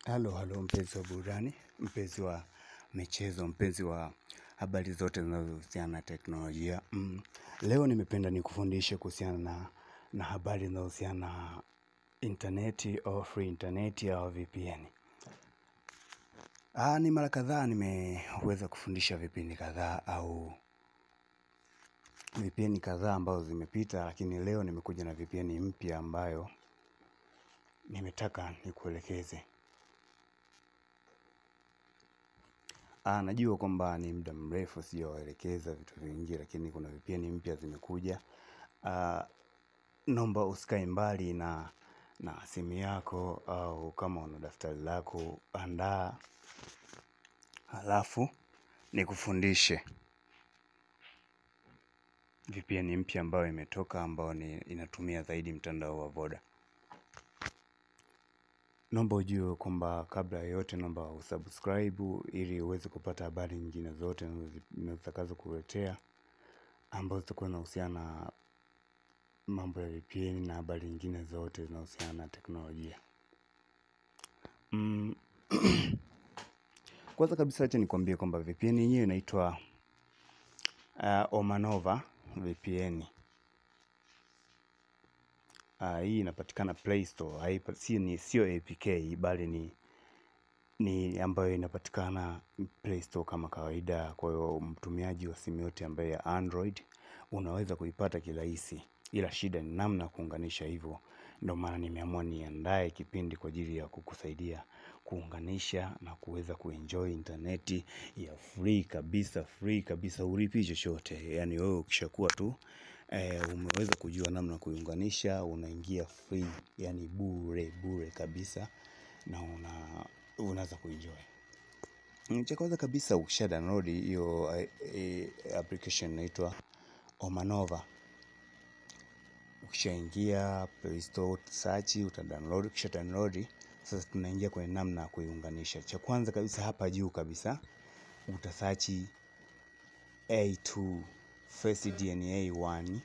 Halo, halo mpenzi wa burudani, mpenzi wa michezo, mpenzi wa habari zote zinazohusiana na teknolojia. Leo nimependa nikufundishe kuhusiana na habari zinazohusiana na interneti au free interneti au VPN. Ni mara kadhaa nimeweza kufundisha VPN kadhaa au VPN kadhaa ambazo zimepita, lakini leo nimekuja na VPN mpya ambayo nimetaka nikuelekeze. Najua kwamba ni muda mrefu sijawaelekeza vitu vingi, lakini kuna VPN mpya zimekuja. Naomba usikae mbali na simu yako au kama una daftari lako andaa, halafu nikufundishe VPN mpya ambayo imetoka, ambayo ni inatumia zaidi mtandao wa Voda. Naomba ujue kwamba kabla ya yote, naomba usubscribe ili uweze kupata habari nyingine zote nitakazo kuletea ambazo zitakuwa zinahusiana na mambo ya VPN na habari nyingine zote zinahusiana na teknolojia. Kwanza kabisa acha nikwambie kwamba VPN yenyewe inaitwa Omanova VPN. Hii inapatikana Play Store. Sio APK bali ni ambayo inapatikana Play Store kama kawaida. Kwa hiyo mtumiaji wa simu yote ambaye ya Android unaweza kuipata kirahisi, ila shida ni namna kuunganisha. Hivyo ndio maana nimeamua niandae kipindi kwa ajili ya kukusaidia kuunganisha na kuweza kuenjoy interneti ya free kabisa, free kabisa, ulipi chochote. Yani wewe ukishakuwa tu umeweza kujua namna kuiunganisha, unaingia free, yani bure bure kabisa, na unaanza kuenjoy. Cha kwanza kabisa, ukisha download hiyo application inaitwa Omanova, ukishaingia Play Store search, uta download. Ukisha download, sasa tunaingia kwenye namna ya kuiunganisha. Cha kwanza kabisa, hapa juu kabisa utasearch A2 Face DNA 1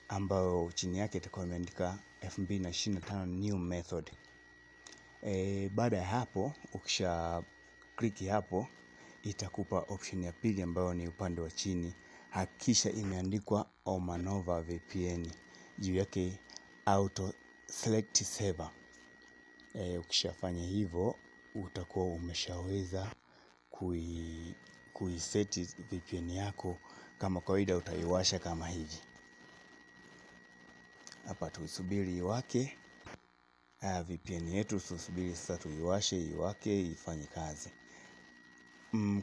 ambayo chini yake itakuwa imeandika 2025 new method. Baada ya hapo, ukisha click hapo itakupa option ya pili ambayo ni upande wa chini. Hakikisha imeandikwa Omanova VPN, juu yake auto select server. Ukishafanya hivyo utakuwa umeshaweza kuiseti VPN yako. Kama kawaida utaiwasha kama hivi hapa, tuisubiri iwake VPN yetu. Tusubiri sasa tuiwashe iwake ifanye kazi.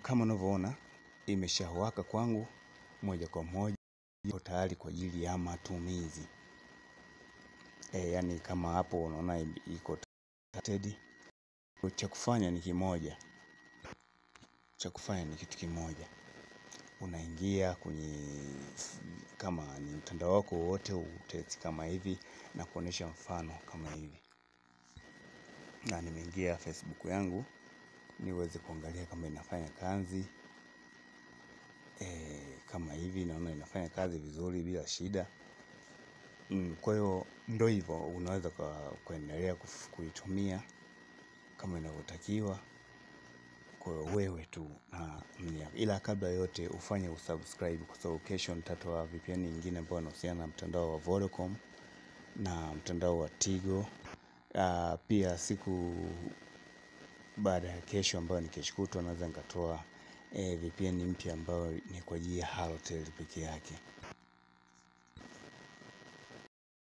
Kama unavyoona imeshawaka kwangu moja kwa moja, iko tayari kwa ajili ya matumizi. Yani kama hapo unaona iko tayari. Cha kufanya ni kimoja, cha kufanya ni kitu kimoja. Unaingia kwenye kama ni mtandao wako wote, utesti kama hivi na kuonesha mfano kama hivi. Na nimeingia Facebook yangu niweze kuangalia kama inafanya kazi. Kama hivi naona inafanya kazi vizuri bila shida. Kwa hiyo ndio hivyo, unaweza kuendelea kuitumia kama inavyotakiwa. Kwa hiyo wewe tu na ila kabla yote ufanye usubscribe, kwa sababu kesho nitatoa VPN nyingine ambayo inahusiana na mtandao wa Vodacom na mtandao wa Tigo. Pia siku baada ya kesho ambayo ni kesho kutwa naweza nikatoa VPN mpya ambayo ni kwa ajili ya Halotel peke yake.